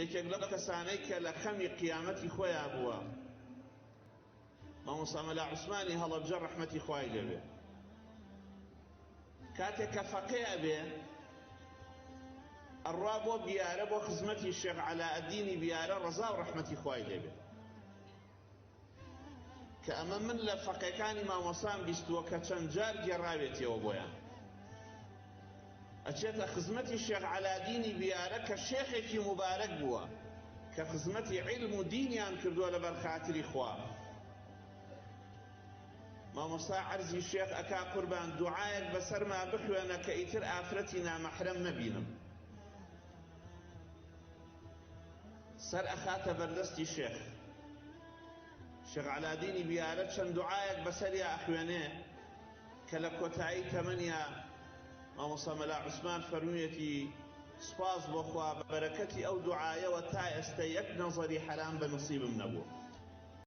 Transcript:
یەکێک لەو کەسانەی کە لە خەمی قیامەتی خۆیا بووە مامۆستا مەلا عوسمانی هەڵەبجە ڕەحمەتی خوای لێبێ کاتێک کە فەقێ ئەبێ ئەڕوا بۆ بیارە بۆ خزمەتی شێخ عەلائەدینی بیارە ڕەزا و ڕەحمەتی خوای لێبێ کە ئەمە من لە فەقێکانی مامۆسام بیستووە کە چەند جار گێڕاوێتیەوە بۆیان ئەچێتە خزمەتی شێخ عەلادینی بیارە کە شێخێکی موبارەک بووە کە خزمەتی عیلم و دینیان کردووە لەبەر خاتری خوا. مامۆستا عەرزی شێخ ئەکا قوربان دوعایەک بەسەرما بخوێنە کە ئیتر ئافرەتی نامەحرەم نەبینم. سەر ئەخاتە بەردەستی شێخ. شێخ عەلادینی بیارە چەند دوعایەک بەسەریا ئەخوێنێ کە لە کۆتایی تەمەنیا مامۆستا مەلا عوسمان فەرموویەتی سوپاس بۆ خوا بە بەرەکەتی ئەو دوعایەوە تا ئێستە یەک نەزەری حەرام بە نسیبم نەبووە.